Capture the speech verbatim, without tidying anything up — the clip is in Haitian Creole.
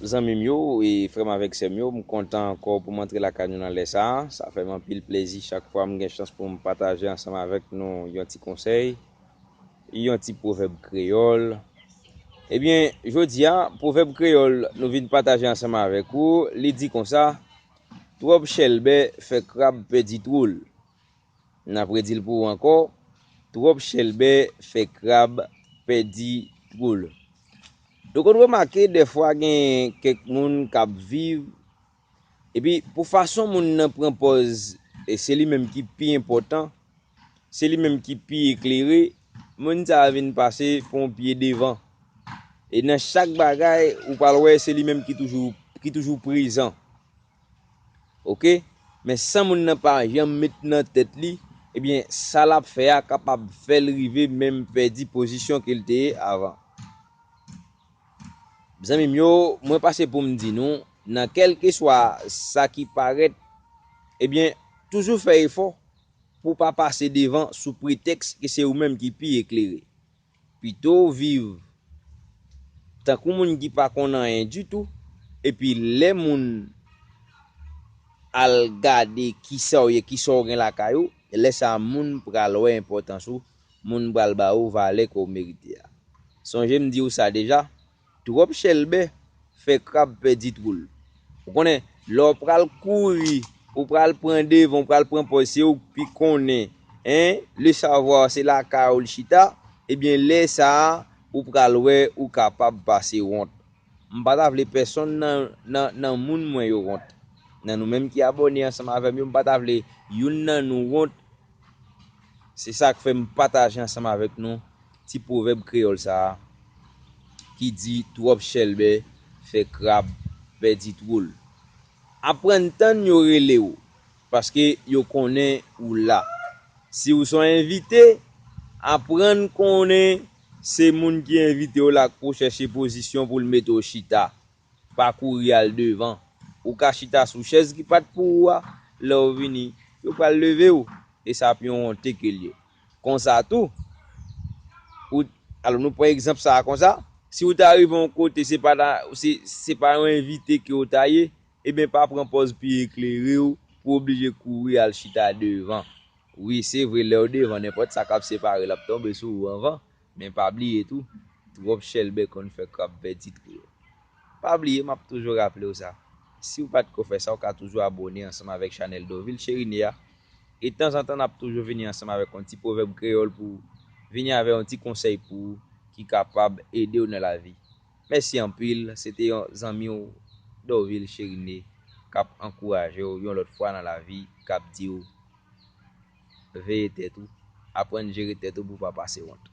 Zanmi m yo e frè m avèk sè m yo, m kontan ankò pou m antre lakay nou nan lè sa a. Sa fè m anpil plezi chak fwa m gen chans pou m pataje ansanm avèk nou yon ti konsèy, yon ti pwovèb kreyòl. Ebyen, jodi a, pwovèb kreyòl nou vin pataje ansanm avèk ou, li di konsa: twòp chèlbè fè krab pèdi twou l. N ap redi l pou ou ankò: twòp chèlbè fè krab pèdi twou l. Nou konn remake dèfwa gen kèk moun k ap viv, epi pou fason moun nan pran pòz, e se li menm ki pi enpòtan, se li menm ki pi eklere, moun sa a vin pase pou yon pye devan. E nan chak bagay, ou pral wè se li menm ki toujou, ki toujou prezan. Oke? Men san moun nan pa janm met nan tèt li, ebyen, sa l ap fè a kapab fè l rive menm pèdi pozisyon ke l te ye avan. Zanmi m yo, mwen pase pou m di nou, nan kèlkeswa sa ki parèt, ebyen, toujou fè efò pou w pa pase devan sou pretèks ke se ou menm ki pi eklere. Pito w viv tankou moun ki pa konn anyen ditou, epi lè moun al gade kisa w ye, kisa w gen lakay ou, lè sa a moun pral wè enpòtans ou, moun pral ba ou valè ke w merite a. Sonje m di w sa deja, twòp chèlbè fè krab pèdi twou l. Ou konnen, lè w pral kouri, ou pral pran devan, ou pral pran pòz, se ou k pi konnen, en, le savwa se lakay ou l chita, ebyen, lè sa a, ou pral wè ou kapab pase wont. M pa ta vle pèsonn nan, nan, nan moun mwen yo wont. Nan nou menm ki abòne ansanm avè m yo, m pa ta vle youn nan nou wont. Se sa k fè m pataje ansanm avèk nou ti pwovèb kreyòl sa a ki di: twòp chèlbè fè krab pèdi twou l. Aprann tann yo rele w, paske yo konnen ou la. Si w se yon envite, aprann konnen se moun ki envite w la k pou chèche pozisyon pou l mete w chita. Pa kouri al devan. Ou ka chita sou chèz ki pa t pou ou a, lè w vini, yo pral leve w, e sa ap yon wonte ke l ye. Konsa tou, ou, alò nou pran egzanp sa a konsa, si w ta rive yon kote, se pa ta, se, se pa yon envite ke w ta ye, ebyen pa pran pòz pi eklere w pou w oblije kouri al chita devan. Wi, se vre, lè w devan, nenpòt sa k ap separe l ap tonbe sou ou anvan, men pa bliye tou, twòp chèlbè konn fè krab pèdi twou l. Pa bliye, m ap toujou raple w sa. Si w pa t ko fè sa, w ka toujou abòne ansanm avèk chanèl Dovil Cheriné a. E tanzantan, n ap toujou vini ansanm avèk yon ti pwovèb kreyòl pou w, vini avèk yon ti konsèy pou w ki kapab ede w nan lavi. Mèsi anpil, se te yon zanmi w, Dovil Cheriné, k ap ankouraje w yon lòt fwa nan lavi, k ap di w, veye tèt ou, aprann jere tèt ou pou w pa pase wont.